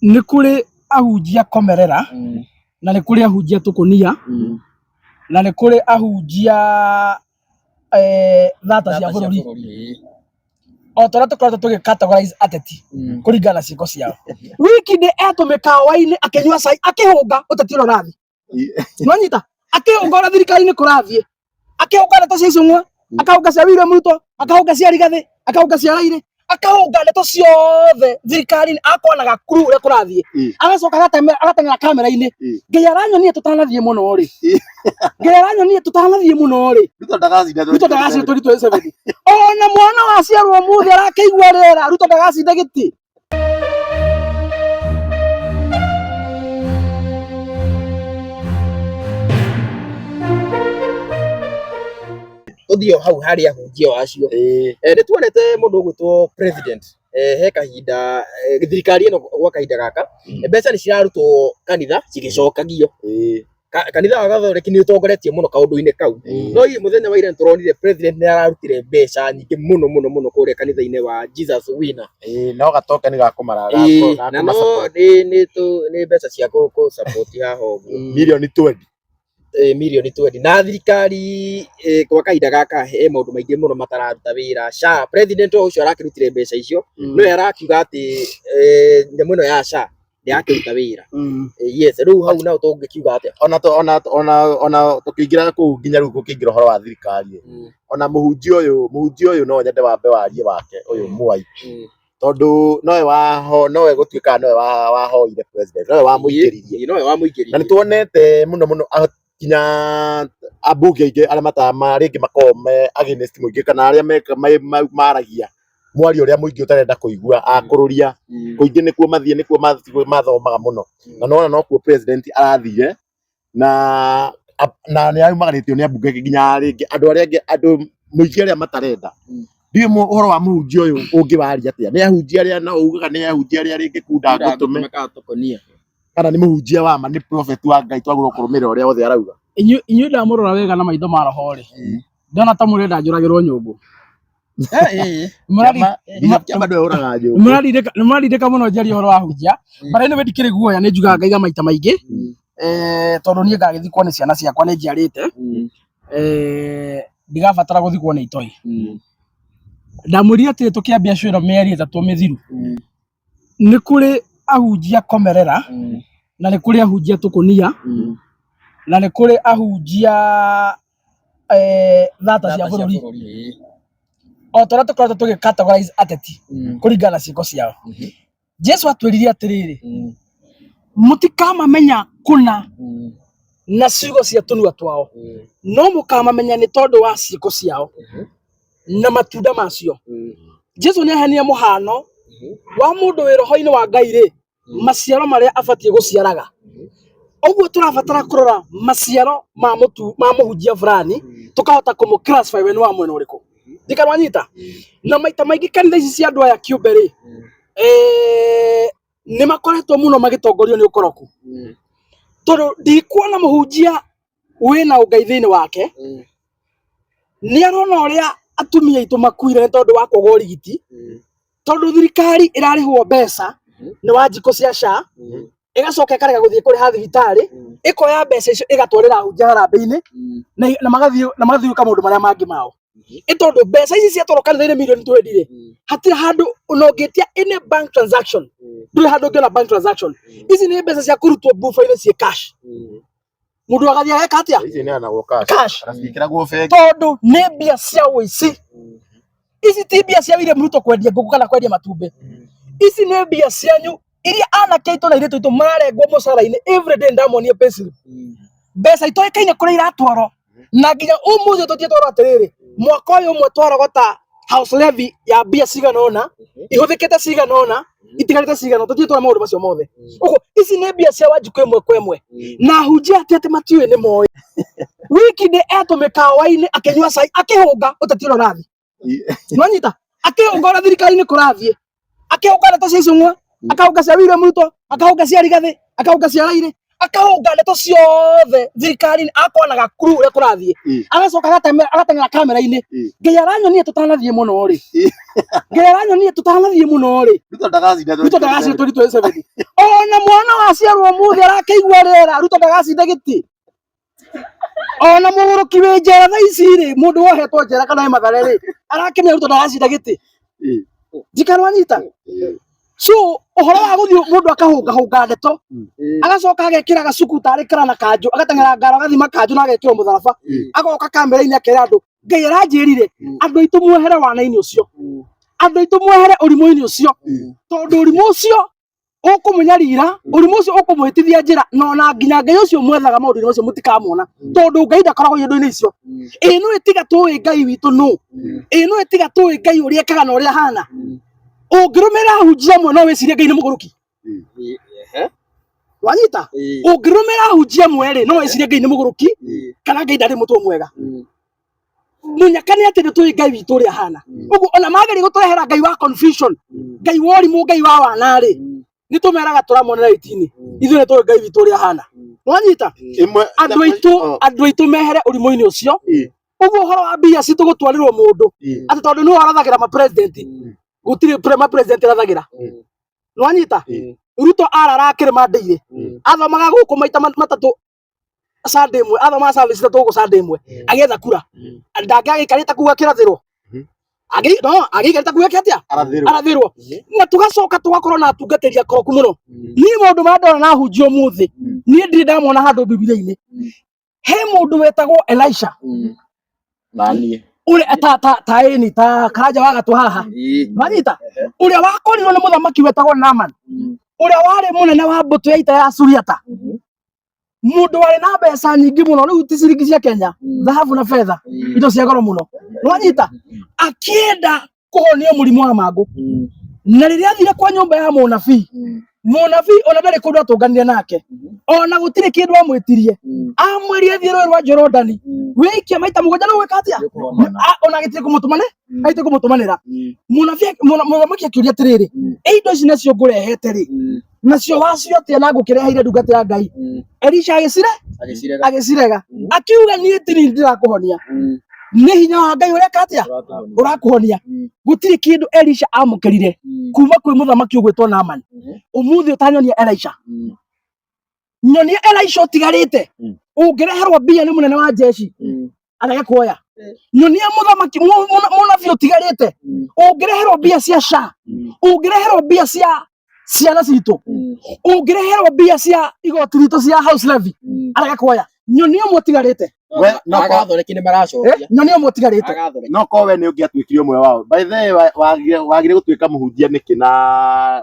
Nĩ kũrĩ ahunjia komerera na nĩ kũrĩ ahunjia tũkũnia na nĩ kũrĩ ahunjia thata cia bũrũri. O ta ũrĩa tũkoretwo tũgĩ categorize ateti kũringana na ciĩko ciao. Wiki ndĩ etwo mĩkawa-inĩ akĩnyua cai akĩhũnga ũteti ũrĩa ũrathiĩ. Nĩwanyita? Akĩhũnga ũrĩa thirikari-inĩ kũrathiĩ. Akĩhũnga ndeto cia Icũng'wa, akahũnga cia William Ruto, akahũnga cia Rigathĩ, akahũnga cia Raila, akahũnga ndeto ciothe thirikari-inĩ akorwo na gakuru ũrĩa kũrathiĩ. Agacoka agateng'era kamera-inĩ. Ngai aranyonia tũtanathiĩ mũno rĩ. Ngai aranyonia tũtanathiĩ mũno rĩ. Ruto ndagacinda Ruto ndagacinda 2027. Ona mwana waciarwo ũmũthĩ arakĩigua rĩera Ruto ndagacinda gĩtĩ. Tũthiĩ o hau harĩ ahunjia o acio. Nĩ tuonete mũndũ ũgwĩtwo president he kahinda thirikari ĩno gwa kahinda gaka mbeca nĩ cirarutwo kanitha cigĩcokagio. Kanitha wa Gathoreki nĩ ũtongoretie mũno kaũndũ-inĩ kau. No hihi mũthenya wa ira nĩ tũronire president nĩ ararutire mbeca nyingĩ mũno mũno mũno kũrĩa kanitha-inĩ wa Jesus Winner. Ĩĩ no gatoken ga kũmara Ĩĩ, na no nĩ mbeca cia kũ support haha ũguo. Mirioni 20. Mirioni 20. Na thirikari kwa kahinda gaka he maũndũ maingĩ mũno matararuta wĩra. SHA, president o ũcio arakĩrutire mbeca icio, nowe arakiuga atĩ nyamũ ĩno ya SHA ndĩrakĩruta wĩra. Yes, rĩu hau naho tũngĩkiuga atĩa? Ona ona ona ona tũkĩingĩra kũu nginya rĩu gũkĩingĩra ũhoro wa thirikari, ona mũhunjia ũyũ no nyende wambe warie wake ũyũ Mwai, tondũ nowe waho nowe gũtuĩkaga nowe wahoire president, nowe wamũingĩririe. Nowe wamũingĩririe. Na nĩ tuonete mũno mũno nginya ambunge aingĩ arĩa rĩngĩ makoragwo me against mũingĩ kana arĩa maragia mwario ũrĩa mũingĩ ũtarenda kũigua akũrũria kũingĩ nĩkuo mathiĩ nĩkuo mathomaga mũno, na nĩwona nokuo president arathire na na nĩ aumagarĩtio nĩ ambunge angĩ nginya rĩngĩ andũ arĩa angĩ andũ mũingĩ arĩa matarenda. Ndiũĩ ũhoro wa mũhunjia ũyũ ũngĩwaria atĩa, nĩ ahunjia arĩa no ugaga nĩ ahunjia arĩa rĩngĩ kunda ngũtũme kana nĩ mũhunjia wa ma, nĩ prophet wa Ngai twagĩrĩirwo kũrũmĩrĩra ũrĩa wothe arauga. Inyuĩ ndamũrora wega na maitho ma roho rĩ, ndona ta mũrenda njũragĩrwo nyũngũ. Nĩmũrarindĩka mũno njarie ũhoro wa hunjia, but anyway ndikĩrĩ guoya nĩ njugaga ngaiga maita maingĩ, tondũ niĩ ngagĩthikwo nĩ ciana ciakwa nĩ njiarĩte, ndigabatara gũthikwo nĩ itoi. Ndamwĩrire atĩrĩ tũkĩambia show ĩno mĩeri 3 mĩthiru, nĩ kũrĩ ahunjia komerera, na nĩ kũrĩ ahunjia tũkũnia, na nĩ kũrĩ ahunjia thata cia bũrũri. O ta ũrĩa tũkoretwo tũgĩ categorize ateti kũringana na ciĩko ciao. Jesu atwĩrire atĩrĩrĩ, mũtikamamenya kũna na ciugo cia tũnua twao, no mũkamamenya nĩ tondũ wa ciĩko ciao na matunda macio. Jesu nĩ aheanire mũhano wa mũndũ wĩ roho-inĩ wa Ngai rĩ, maciaro marĩa abatiĩ gũciaraga. Ũguo tũrabatara kũrora maciaro ma mũtu ma mũhunjia fulani tũkahota kũmũ classify we nĩ wa mwena ũrĩkũ. Ndikana wanyita? Na maita maingĩ kanitha ici cia andũ aya kĩũmbe rĩ, nĩ makoretwo mũno magĩtongorio nĩ ũkoroku. Tondũ ndikuona mũhunjia wĩna ũngai thĩinĩ wake, nĩ arona ũrĩa atumia aitũ makuire nĩ tondũ wa kwaga ũrigiti, tondũ thirikari ĩrarĩhwo mbeca nĩ Wanjikũ cia SHA, ĩgacoka ĩkarega gũthiĩ kũrĩha thibitarĩ, ĩkoya mbeca icio ĩgatwarĩra ahunjia harambĩ-inĩ, na magathiĩ na magathiĩ gwĩka maũndũ marĩa mangĩ mao. Ĩ tondũ mbeca ici ciatwarwo kanitha-inĩ mirioni 20 rĩ, hatirĩ handũ ona ũngĩtia any bank transaction, ndũrĩ handũ ũngĩona bank transaction. Ici nĩ mbeca cia kũrutwo bufa-inĩ ciĩ cash. Mũndũ agathiĩ ageka atĩa? Ici ineanagwo cash. Cash. Kana ciĩkĩragwo bengi. Tondũ nĩ mbia cia ũici. Ici ti mbia cia William Ruto kwendia ngũkũ kana kwendia matumbĩ. Ici nĩ mbia cianyu iria anake aitũ na airĩtu aitũ mararengwo mũcara-inĩ every day ndamonia payslip. Mbeca itoĩkaine kũrĩa iratwarwo na nginya ũmũthĩ tũthiĩ twarwo atĩrĩrĩ, mwaka ũyũ ũmwe twarogota house levy ya mbia cigana ũna, ihũthĩkĩte cigana ũna, itigarĩte cigana ũna, tũthiĩ twona maũndũ macio mothe. Ũguo ici nĩ mbia cia Wanjikũ ĩmwe kwa ĩmwe. Na ahunjia atĩ atĩ matiũĩ nĩ moĩ. Wiki ndĩ etwo mĩkawa-inĩ akĩnyua cai akĩhũnga ũteti ũrĩa ũrathiĩ. Nĩwanyita? Akĩhũnga ũrĩa thirikari-inĩ kũrathiĩ. Akĩhũnga ndeto cia Icũng'wa, akahũnga cia William Ruto, akahũnga cia Rigathĩ, akahũnga cia Raila, Akahũnga ndeto ciothe thirikari-inĩ, akorwo na gakuru ũrĩa kũrathiĩ, agacoka agateng'era kamera-inĩ. Ngai aranyonie tũtanathiĩ mũno rĩ, Ngai aranyonie tũtanathiĩ mũno rĩ. Ruto ndagacinda. Ruto ndagacinda 2027. Ona mwana waciarwo ũmũthĩ arakĩigua rĩera Ruto ndagacinda gĩtĩ. Ona mũgũrũki wĩ njera thaa ici rĩ, mũndũ wohetwo njera kana wĩ Mathare rĩ, arakĩmenya Ruto ndagacinda gĩtĩ. Ndikanwanyita. So ũhoro wa gũthiĩ mũndũ akahũngahũnga ndeto, agacoka agekĩra gacuku tarĩ kara na kanjũ, agateng'era ngaro, agathima kanjũ na agekĩra mũtharaba, agoka kamera-inĩ akera andũ Ngai aranjĩrire andũ aitũ mwehere wana-inĩ ũcio, andũ aitũ mwehere ũrimũ-inĩ ũcio, tondũ ũrimũ ũcio ũkũmũnyarira, ũrimũ ũcio ũkũmũhĩtithia njĩra, na ona nginya Ngai ũcio mwethaga maũndũ-inĩ macio mũtikamuona, tondũ Ngai ndakoragwo indo-inĩ icio. Ĩ no ĩtiga tũĩ Ngai witũ nũ? Ĩ no ĩtiga tũĩ Ngai ũrĩa ekaga na ũrĩa ahana? Ũngĩrũmĩrĩra ahunjia amwe no wĩcirie Ngai nĩ mũgũrũki. Wanyita? Ũngĩrũmĩrĩra ahunjia amwe rĩ, no wĩcirie Ngai nĩ mũgũrũki kana Ngai ndarĩ mũtwe mwega. Mũnyaka nĩ atĩ nĩ tũĩ Ngai witũ ũrĩa ahana. Ũguo ona mageria gũtũrehera Ngai wa confusion, Ngai wa ũrimũ, Ngai wa wana rĩ, nĩ tũmeraga tũramonera iti-inĩ. Ithuĩ nĩ tũĩ Ngai witũ ũrĩa ahana. Wanyita? Ĩmwe Andũ aitũ, andũ aitũ mehere ũrimũ-inĩ ũcio. Ũguo ũhoro wa mbia citũ gũtwarĩrwo mũndũ atĩ tondũ nĩwe ũrathagĩra ma president, gũtirĩ ma president ĩrathagĩra. Nĩwanyita? Ruto arara akĩrĩma ndĩirĩ, athomaga gũkũ maita matatũ Sunday ĩmwe, athomaga service ithatũ gũkũ Sunday ĩmwe agĩetha kura. Ndangĩagĩikarĩte kuu akĩrathĩrwo. No agĩikarĩte kuu eke atĩa? Arathĩrwo. Arathĩrwo. Na tũgacoka tũgakorwo na atungatĩri akoroku mũno. Niĩ maũndũ marĩa ndona na hunjia ũmũthĩ, niĩ ndirĩ ndamona handũ Bibilia-inĩ. He mũndũ wetagwo Elisha. Na niĩ. Ũrĩa ta ta ta ĩni ta Karanja wa gatũ haha. Wanyita? Ũrĩa wakorirwo nĩ mũthamaki wetagwo Naaman. Ũrĩa warĩ mũnene wa mbũtũ ya ita ya Suriata. Mũndũ warĩ na mbeca nyingĩ mũno, rĩu ti ciringi cia Kenya, thahabu na betha, indo cia goro mũno. Wanyita? Akĩenda kũhonio mũrimũ wa mangũ. Na rĩrĩa athire kwa nyũmba ya mũnabii, mũnabii ona ndarĩ kũndũ atũnganire nake, ona gũtirĩ kĩndũ amwĩtirie, amwĩrire thiĩ rũĩ rwa Jorodani, wĩikie maita mũgwanja no gwĩka atĩa? Ona gĩtirĩ kũmũtũmane, agĩtirĩ kũmũtũmanĩra. Mũnabii, mũthamaki akĩũria atĩrĩrĩ, ĩ indo ici nacio ngũrehete rĩ, nacio wacio atĩa na ngũkĩreheire ndungata ya Ngai? Elisha agĩcire agĩcirega, akiuga niĩ tiri ndĩrakũhonia, nĩ hinya wa Ngai ũreka atĩa? Ũrakũhonia. Gũtirĩ kĩndũ Elisha amũkĩrire kuma kwĩ mũthamaki ũgwĩtwo Naaman. Ũmũthĩ ũtanyonia Elisha, nyonia Elisha ũtigarĩte, ũngĩreherwo mbia nĩ mũnene wa jeshi arege kuoya. Nyonia mũthamaki mũnabii ũtigarĩte, ũngĩreherwo mbia cia SHA, ũngĩreherwo mbia cia ciana citũ, ũngĩreherwo mbia cia igoti ritũ cia house levy arege kuoya. Nyonia ũmwe ũtigarĩte. We, no ko- Agathoreki nĩ maracokia. Nyonia ũmwe ũtigarĩte. Agathoreki. No ko we nĩ ũngĩatuĩkire ũmwe wao. By the way, wagire gũtuĩka mũhunjia nĩkĩ? Na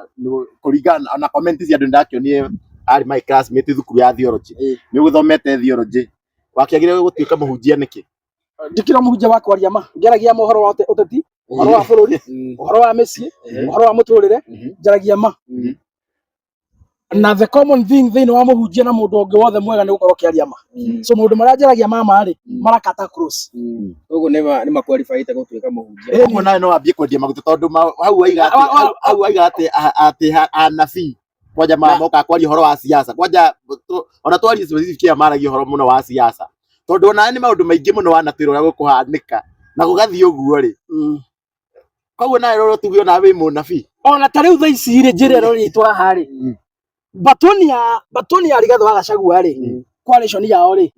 kũringana na comment cia andũ ndakĩonire arĩ my classmate thukuru ya theology. Nĩ ũgĩthomete theology. Wakĩagire gũtuĩka mũhunjia nĩkĩ? Ndikĩra mũhunjia wa kwaria ma, ngeragia ma ũhoro wa ũteti, ũhoro wa bũrũri, ũhoro wa mĩciĩ, ũhoro wa mũtũrĩre, njaragia ma. Na the common thing thĩinĩ wa mũhunjia na mũndũ ũngĩ wothe mwega nĩ gũkorwo ũkĩaria ma. So maũndũ marĩa njaragia ma ma rĩ, marakata cross. Koguo nĩ ma qualify-ĩte gũtuĩka mũhunjia. Ũguo nawe no wambie kwendia maguta tondũ hau waiga atĩ hau waiga atĩ atĩ anabii kwanja moka kwaria ũhoro wa siasa, kwanja ona twarie specific ya maragia ũhoro mũno wa siasa, tondũ ona nĩ maũndũ maingĩ mũno wanatwĩra ũrĩa gũkũhanĩka na gũgathiĩ ũguo rĩ. Koguo nawe roro tuge ona wĩ mũnabii. Ona ta rĩu thaa ici rĩ, njĩra ĩro rĩtwa haha rĩ, batoni ya Rigathĩ wa Gachagua rĩ, coalition yao rĩ,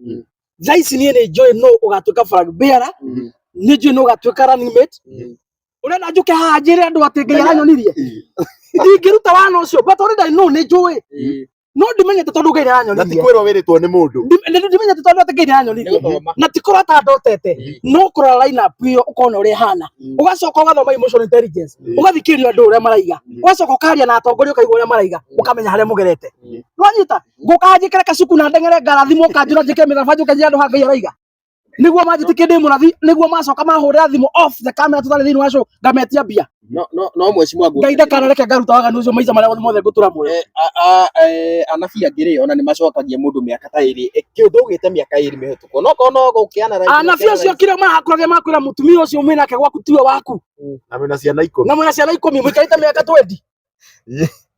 thaa ici niĩ nĩ njũĩ nũ ũgatuĩka flag bearer, nĩ njũĩ nũ ũgatuĩka running mate. Ũrenda njũke haha njĩre andũ atĩ Ngai aranyonirie? Ndingĩruta wana ũcio, but already I know, nĩ njũĩ. No ndimenyete tondũ Ngai Na ti nĩaranyonirie. kwĩrwo wĩrĩtwo nĩ mũndũ. Ndimenyete tondũ atĩ Ngai nĩaranyonirie. Na ti kũrota ndotete, no kũrora line up ĩyo ũkona ũrĩa ĩhana. Ũgacoka ũgathoma emotional intelligence, ũgathikĩrĩria andũ ũrĩa maraiga, ũgacoka ũkaria na atongoria ũkaigua ũrĩa maraiga, ũkamenya harĩa mũgerete. Nĩwanyita? Ngũka njĩkĩre kacuku na ndeng'ere ngarathimwo kanjũra njĩkĩre mĩtharaba njũke njĩre andũ haha Ngai araiga. Nĩguo manjĩtĩkie ndĩ mũrathi, nĩguo macoka mahũrĩra thimũ off the camera tũtarĩ thĩinĩ wa show ngametia mbia. No mheshimiwa Ngai ndakanareke ngaruta waganu ũcio maica marĩa mothe ngũtũra muoyo. Anabii angĩ rĩ, ona nĩ macokagia mũndũ mĩaka ta ĩrĩ, kĩũndũ ũgĩte mĩaka ĩrĩ mĩhĩtũku, no korwo no gũkĩana. Anabii acio kĩrĩa marakũragia makwĩra mũtumia ũcio mwĩ nake gwaku tiwe waku. Na mwĩna ciana 10. Na mwĩna ciana 10 mũikarĩte mĩaka 20.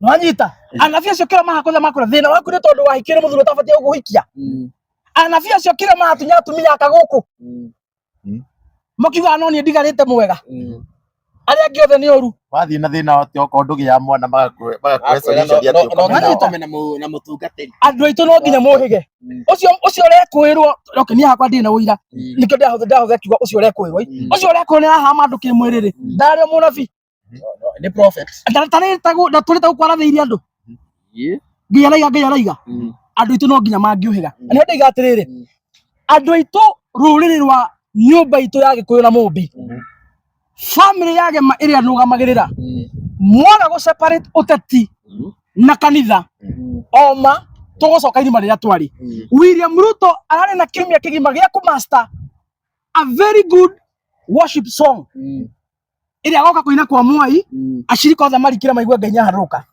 Nwanyita anabii acio kĩrĩa mahakũtha makũra thĩna waku nĩ tondũ wahikire mũthuri ũtabatiĩ gũkũhikia. Anabii acio kĩrĩa maratunya atumia aka gũkũ makiugaga no niĩ ndigarĩte mwega, arĩa angĩ othe nĩ ũru. Wathiĩ na thĩna atĩ okorwo ndũgĩaga mwana magakũhe Akwĩra solution no atĩ no ũkome nginya nao. ũkome na na mũtungatĩri. Andũ aitũ no nginya mũhĩge ũcio ũcio ũrekwĩrwo. Okay, niĩ hakwa ndirĩ na ũira, nĩkĩo ndĩrahũthĩra ndĩrahũthĩra kiugo ũcio ũrekwĩrwo ĩ. Ũcio ũrekwĩrwo nĩ arahama andũ kĩmwĩrĩ rĩ, ndarĩ o mũnabii. Nĩ prophet. Ndatũrĩte gũkũ arathĩirie andũ nginya araiga ngai araiga. Andũ aitũ no nginya mangĩũhĩga. Na nĩho ndaiga atĩrĩrĩ, andũ aitũ rũrĩrĩ rwa nyũmba itũ ya Gĩkũyũ na Mũmbi, family ya Gema ĩrĩa nũgamagĩrĩra, mwaga gũ separate ũteti na kanitha, oma tũgũcoka irima rĩrĩa twarĩ. William Ruto ararĩ na kiumia kĩgima gĩa kũmaster a very good worship song ĩrĩa agoka kũina kwa Mwai, acirika othe marikĩre maigue Ngai nĩaharũrũka.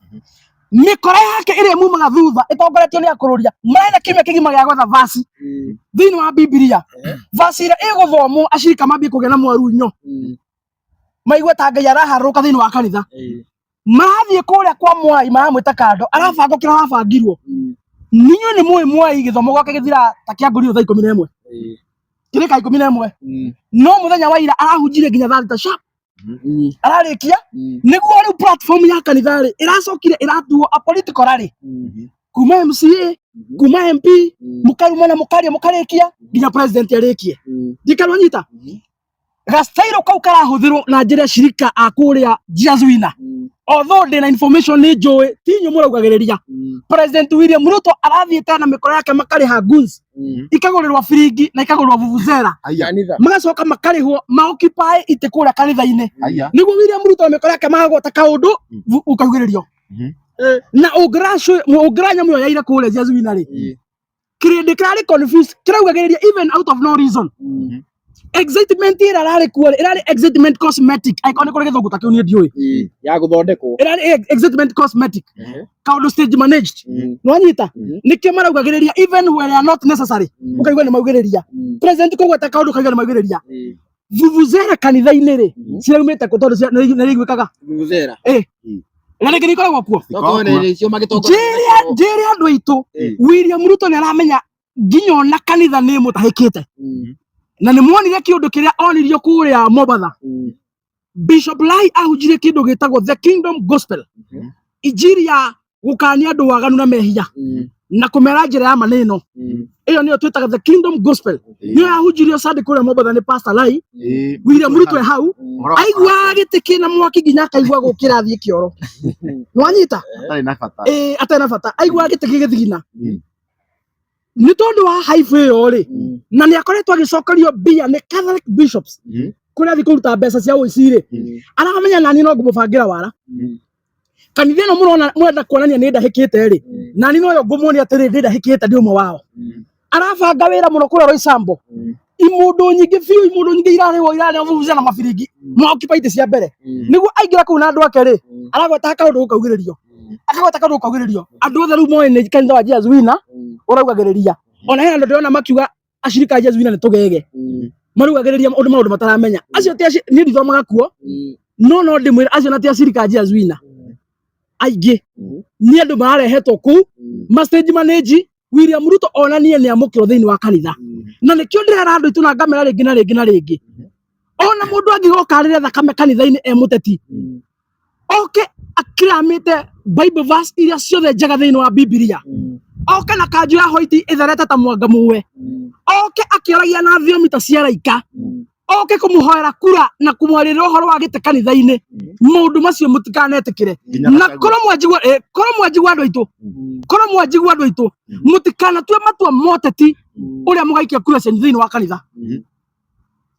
Mĩkora yake ĩrĩa mumaga thutha ĩtongoretio nĩ akũrũria marĩ na kiumia kĩgima gĩa gwetha vasi thĩinĩ wa Bibilia, vasi ĩrĩa ĩgũthomwo acirika mambie kũgĩa na mwarunyo, maigue ta Ngai araharũrũka thĩinĩ wa kanitha. Marathiĩ kũrĩa kwa Mwai maramwĩta kando, arabanga kĩrĩa arabangirwo. Ninyuĩ nĩ mũĩ Mwai gĩthomo gwake gĩthiraga ta kĩa ngũriũ thaa 11 kĩrĩka 11, no mũthenya wa ira arahunjirie nginya thaa 6 sharp ararĩkia. Nĩguo rĩu platform ya kanitha rĩ ĩracokire ĩratuo a political rally, kuma MCA, kuma MP, mũkarumana mũkaria mũkarĩkia nginya president arĩkie. Ndikanwa nyita gastairo kau karahũthĩrwo na njĩra cirika a kũrĩa Jesuina. Although ndĩna information nĩ njũĩ ti inyuĩ mũraugagĩrĩria, President William Ruto arathiĩte na mĩkora yake makarĩha goons, ikagũrĩrwo biringi na ikagũrĩrwo vuvuzela. Aya. Kanitha. Magacoka makarĩhwo maoccupy itĩ kũrĩa kanitha-inĩ, Aya. nĩguo William Ruto na mĩkora yake magagwata kaũndũ ũkaugĩrĩrio. Na ũngĩra nyamũ ĩyo yaira kũrĩa Jesuina rĩ, kĩrĩndĩ kĩrarĩ confused, kĩraugagĩrĩria even out of no reason. Excitement ĩrĩa ĩrarĩ kuo rĩ, ĩrarĩ excitement cosmetic, angĩkorwo nĩ kũrĩ gĩthũngũ ta kĩu niĩ ndiũĩ. Ya gũthondekwo. Ĩrarĩ excitement cosmetic, kaũndũ stage managed. Nwanyita nĩkĩo maraugagĩrĩria even when they are not necessary. Ũkaigua nĩ maugĩrĩria president kũgweta kaũndũ, ũkaigua nĩ maugĩrĩria. Vuvuzela kanitha-inĩ rĩ, ciraumĩte kũ? Tondũ nĩ iguĩkaga. Vuvuzela. Eh. Na rĩngĩ nĩ ikoragwo kuo. No korwo nĩ cio magĩtongoria. Njĩre njĩre andũ aitũ, William Ruto nĩ aramenya nginya ona kanitha nĩ mũtahĩkĩte, na nĩ muonire kĩũndũ kĩrĩa onirio kũrĩa Mombatha. Bishop Lai ahunjirie kĩndũ gĩtagwo the Kingdom Gospel, injiri ya gũkania andũ waganu na mehia na kũmera njĩra ya maneno. Ĩyo nĩyo twĩtaga the Kingdom Gospel, nĩyo yahunjirio Sunday kũrĩa Mombatha nĩ Pastor Lai. William Ruto e hau aiguaga gĩtĩ kĩna mwaki nginya akaigua gũkĩra athiĩ kĩoro. Nĩwanyita? Atarĩ na bata. Ĩĩ, atarĩ na bata, aiguaga gĩtĩ gĩgĩthigina nĩ tondũ wa haibu ĩyo rĩ, na nĩ akoretwo agĩcokerio mbia nĩ Catholic bishops kũrĩa athiĩ kũruta mbeca cia ũici rĩ. Aramenya nani no ngũmũbangĩra wara kanitha ĩno mũrona mũrenda kuonania nĩ ndahĩkĩte rĩ, nani noyo ngũmuonia atĩrĩ ndĩ ndahĩkĩte, ndĩ ũmwe wao. Arabanga wĩra mũno kũrĩa Roysambu, imũndũ nyingĩ biũ, imũndũ nyingĩ irarĩhwo irarĩhwo vuvuzela na mabiringi maokipa itĩ cia mbere, nĩguo aingĩra kũu na andũ ake rĩ, aragweta kaũndũ gũkaugĩrĩrio, akagweta kaũndũ gũkaugĩrĩrio. Andũ othe rĩu moĩ nĩ kanitha wa Jesus Winner ũraugagĩrĩria. Ona hena andũ ndĩrona makiuga acirika a Jesus Winner nĩ tũgege, maraugagĩrĩria ũndũ maũndũ mataramenya. Acio ti niĩ ndithomaga kuo, no no ndĩmwĩre acio na ti acirika a Jesus Winner aingĩ nĩ andũ mararehetwo kũu ma stage manage William Ruto onanie nĩ amũkĩrwo thĩinĩ wa kanitha. Na nĩkĩo ndĩrera andũ aitũ na ngamera rĩngĩ na rĩngĩ na rĩngĩ, ona mũndũ angĩgoka arĩre thakame kanitha-inĩ e mũteti, oke akĩramĩte Bible verse iria ciothe njega thĩinĩ wa Bibilia, oke na kanjũ ya hoiti ĩtherete ta mwanga mũwe, oke akĩaragia na thiomi ta cia raika, oke kũmũhoera kura na kũmwarĩrĩra ũhoro wa gĩtĩ kanitha-inĩ, maũndũ macio mũtikanetĩkĩre. Nginya Na Gachagua. korwo mwanjigua korwo mwanjigua andũ aitũ, korwo mwanjigua andũ aitũ, mũtikanatue matua moteti ũrĩa mũgaikia kura cianyu thĩinĩ wa kanitha.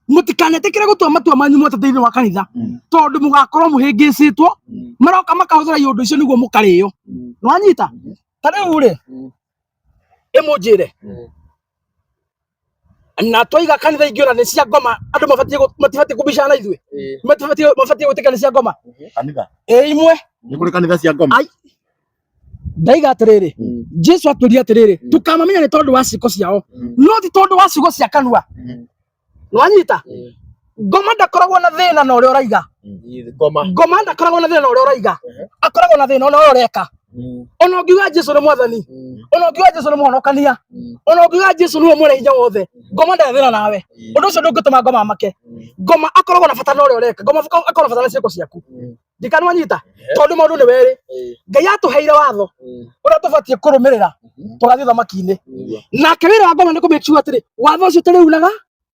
Mũtikanetĩkĩre gũtua matua manyu moteti thĩinĩ wa kanitha, tondũ mũgakorwo mũhĩngĩcĩtwo. Maroka makahũthĩra iũndũ icio nĩguo mũkarĩo. Nĩwanyita? Ta rĩu rĩ, ĩmũnjĩre na twaiga kanitha ingĩ ona nĩ cia ngoma, andũ mabatiĩ matibatiĩ kũbicana na ithuĩ, matibatiĩ mabatiĩ gwĩtĩka nĩ cia ngoma. Kanitha. Ĩ imwe. Nĩ kũrĩ kanitha cia ngoma. Ai. Ndaiga atĩrĩrĩ, Jesu atwĩrire atĩrĩrĩ, tũkamamenya nĩ tondũ wa ciĩko ciao, no ti tondũ wa ciugo cia kanua. Nĩwanyita? Ngoma ndakoragwo na thĩna na ũrĩa ũraiga. Ngoma. Ngoma ndakoragwo na thĩna na ũrĩa ũroiga, akoragwo na thĩna na ũrĩa ũreka. Ona ũngiuga Jesu nĩ mwathani, ona ũngiuga Jesu nĩ mũhonokania, ona ũngiuga Jesu nĩwe mwene hinya wothe, ngoma ndarĩ thĩna nawe. Ũndũ ũcio ndũngĩtũma ngoma amake. Ngoma akoragwo na bata na ũrĩa ũreka, ngoma akoragwo na bata na ciĩko ciaku. Ndikanwanyita tondũ maũndũ nĩ werĩ. Ngai atũheire watho ũrĩa tũbatiĩ kũrũmĩrĩra tũgathiĩ ũthamaki-inĩ. Nake wĩra wa ngoma nĩ kũ make sure atĩrĩ watho ũcio tũrĩunaga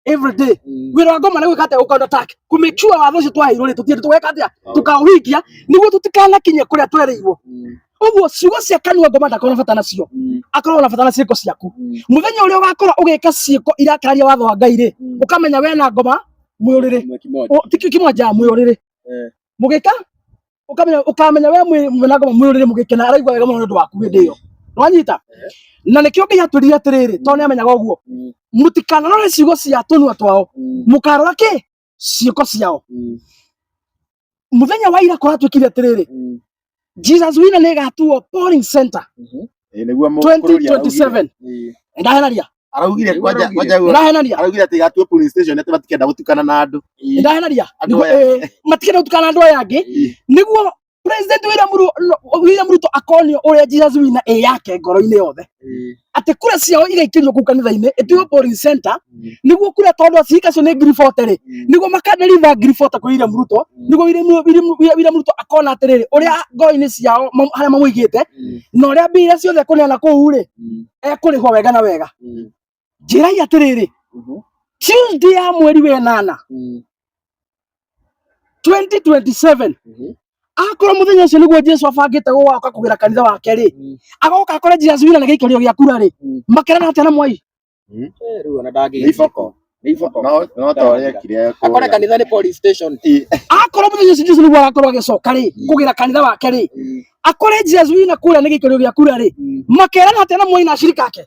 every day. Wĩra wa ngoma nĩ gwĩka atĩa? Gũ attack kũ make sure watho ũcio twaheirwo rĩ tũthiĩ tũgeka atĩa, tũkaũhingia nĩguo tũtikanakinye kũrĩa twerĩirwo. Ũguo ciugo cia kanua ngoma ndakoragwo na bata nacio, akoragwo na bata na ciĩko ciaku. Mũthenya ũrĩa ũgakorwo ũgĩka ciĩko irakararia watho wa Ngai rĩ, ũkamenya we na ngoma mwĩ ũrĩrĩ. Ti kimoja, mwĩ ũrĩrĩ mũgĩka, ũkamenya ũkamenya we mwĩ na ngoma mwĩ ũrĩrĩ mũgĩkena, araigua wega mũno nĩ ũndũ waku hĩndĩ ĩyo. Nĩwanyita? Na nĩkĩo Ngai atwĩrire atĩrĩrĩ, tondũ nĩamenyaga ũguo, mũtikanarore ciugo cia tũnua twao, mũkarora kĩ? Ciĩko ciao. Mũthenya wa ira kũratuĩkire atĩrĩrĩ, Jesus Winner nĩ ĩgatuo polling center Nĩguo mũkũrũri 2027. Ndahenaria? Araugire kwanja kwanja Ndahenaria? Araugire atĩ gatue police station atĩ matikenda gũtukana na andũ. Ndahenaria? Andũ aya. Matikenda gũtukana na andũ aya angĩ, nĩguo President William Ruto akonio ũrĩa Jesus Winner ĩ yake ngoro-inĩ yothe, atĩ kura ciao igaikĩrio kũu kanitha-inĩ ĩtuĩke polling center, nĩguo kura, tondũ acirika acio nĩ 40,000 rĩ, nĩguo makadeliver 40,000 kwĩ William Ruto, nĩguo William Ruto akona atĩrĩrĩ ũrĩa ngoro-inĩ ciao harĩa mamũigĩte na ũrĩa mbia iria ciothe ekũneana kũu rĩ, ekũrĩhwo wega na wega. Njĩrai atĩrĩrĩ, Tuesday ya mweri wa 8 2027, akorwo mũthenya ũcio nĩguo Jesu abangĩte gũgoka kũgĩra kanitha wake rĩ, agoka akore Jesus Winner na gĩikĩrio gĩa kura rĩ, makerana atĩa na Mwai? Rĩu ona ndangĩ Nĩ iboko. Nĩ iboko. No ta ũrĩa ekire akore kanitha nĩ police station. Akorwo mũthenya ũcio Jesu nĩguo agakorwo agĩcoka rĩ kũgĩra kanitha wake rĩ, akore Jesus Winner kũrĩa nĩ gĩikĩrio gĩa kura rĩ, makerana atĩa na Mwai na acirika ake?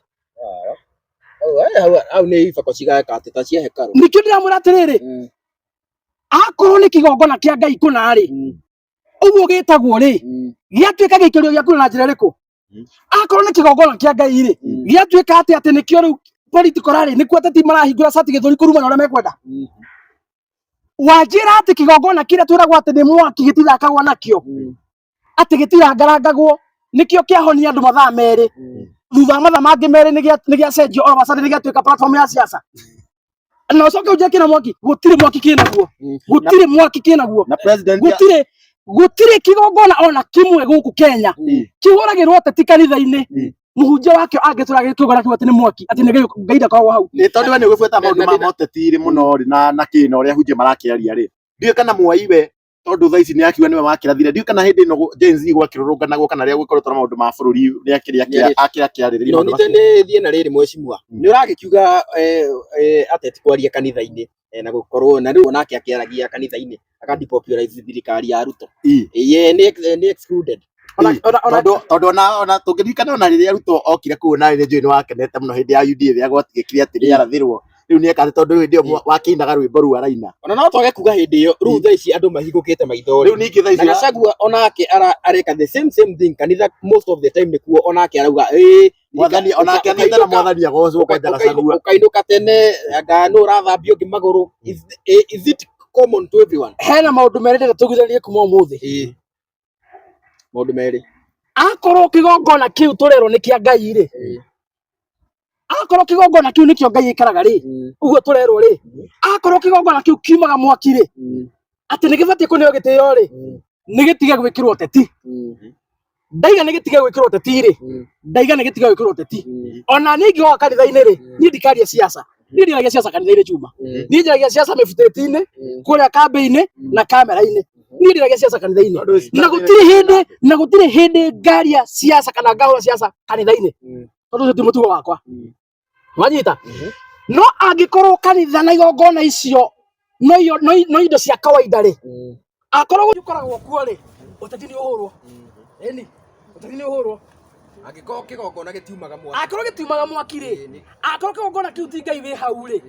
Hau nĩ iboko cigaka atĩ ta cia hekarũ. Nĩkĩo ndĩramwĩra atĩrĩrĩ, akorwo nĩ kĩgongona kĩa Ngai kũna rĩ, ũguo gĩtagwo rĩ, gĩatuĩka gĩikĩrio gĩa kura na njĩra ĩrĩkũ? Akorwo nĩ kĩgongona kĩa Ngai rĩ, gĩatuĩka atĩ atĩ nĩkĩo rĩu political rally, nĩkuo ateti marahingũra cati gĩthũri kũrumana ũrĩa mekwenda? Wanjĩra atĩ kĩgongona kĩrĩa twĩragwo atĩ nĩ mwaki gĩtithakagwo nakĩo, atĩ gĩtirangarangagwo, nĩkĩo kĩahonia andũ mathaa 2, thutha wa mathaa mangĩ 2 nĩ gĩacenjio, oro macani nĩ gĩatuĩka platform ya siasa, na ũcoke ũnjĩre kĩna mwaki? Gũtirĩ mwaki kĩnaguo, gũtirĩ mwaki kĩnaguo. Na president Gũtirĩ kĩgongona ona kĩmwe gũkũ Kenya kĩhũragĩrwo ateti kanitha-inĩ, mũhunjia wakĩo angĩtũra gĩkĩgongona kĩu atĩ nĩ mwaki, atĩ nĩ Ngai ndakoragwo hau. Nĩ tondũ we nĩ ũgũbuata maũndũ ma moteti rĩ mũno rĩ, na kĩ na ũrĩa hunjia marakĩaria rĩ, ndiũĩ kana Mwai we, tondũ thaa ici nĩ akiuga nĩwe wakĩrathire, ndiũĩ kana hĩndĩ ĩno Gen Z gwakĩrũrũnganagwo kana rĩrĩa gwĩkoretwo na maũndũ ma bũrũri nĩ akĩrĩ akĩarĩrĩria No maũndũ nite macio. Nĩ thiĩ na rĩrĩ, mheshimiwa, nĩ ũragĩkiuga ateti kwaria kanitha-inĩ, na gũkorwo na rĩu onake akĩaragia kanitha-inĩ aka depopularize thirikari ya Ruto. Ye nĩ excluded. Tondũ ona tũngĩririkana ona rĩrĩa Ruto okire kũu, na nĩ njũĩ nĩ wakenete mũno hĩndĩ ya UDA rĩrĩa gwatigĩkire atĩ nĩ arathĩrwo, rĩu nĩ eka tondũ rĩu hĩndĩ ĩyo wakĩinaga rwĩmbo rũu araina. Ona no twage kuga hĩndĩ ĩyo, rĩu thaa ici andũ mahingũkĩte maitho rĩu ningĩ thaa na ici Gachagua onake areka the same same thing kanitha most of the time, nĩkuo onake arauga ĩĩ. Mwathani onake athiĩte na mwathani agocwo kwanja Gachagua. Ũkainũka tene anga nũ ũrathambia ũngĩ magũrũ. Is it common to everyone? Hena maũndũ merĩ ndĩrenda tũiguithanie kuma ũmũthĩ. Ĩĩ, maũndũ merĩ. Akorwo kĩgongona kĩu tũrerwo nĩ kĩa Ngai rĩ, akorwo kĩgongona kĩu nĩkĩo Ngai ĩkaraga rĩ, ũguo tũrerwo rĩ, akorwo kĩgongona kĩu kiumaga mwaki rĩ, atĩ nĩ gĩbatiĩ kũneo gĩtĩo rĩ, nĩ gĩtige gwĩkĩrwo ũteti. Ndaiga nĩ gĩtige gwĩkĩrwo ũteti rĩ, ndaiga nĩ gĩtige gwĩkĩrwo ũteti. Ona niĩ ingĩgoka kanitha-inĩ rĩ, niĩ ndikaria siasa. Niĩ ndiragia siasa kanitha-inĩ chuma, niĩ njaragia siasa mĩbutĩti-inĩ kũrĩa kambĩ-inĩ na kamera-inĩ. Niĩ ndiragia siasa kanitha-inĩ, na gũtirĩ hĩndĩ ngaria siasa kana ngahũra siasa kanitha-inĩ, tondũ ũcio ti mũtugo wakwa. Wanyita? No angĩkorwo kanitha na igongona icio no indo cia kawaida rĩ, akorwo gũkoragwo kuo rĩ, ũteti nĩ ũhũrwo. Ĩni, ũteti nĩ ũhũrwo. Angĩkorwo kĩgongona gĩtiumaga mwaki. Akorwo gĩtiumaga mwaki rĩ, akorwo kĩgongona kĩu ti Ngai wĩ hau rĩ,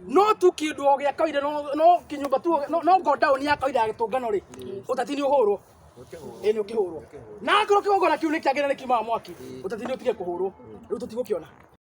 no tu kĩndũ o gĩa kawaida, no kĩnyũmba tu, no go down ya kawaida ya gĩtũngano rĩ, ũteti nĩ ũhũrwo. Ĩ, nĩ ũkĩhũrwo. Na akorwo kĩgongona kĩu nĩ kĩagĩrĩire, nĩ kiumaga mwaki, ũteti nĩ ũtige kũhũrwo. Rĩu tũtigũkĩona.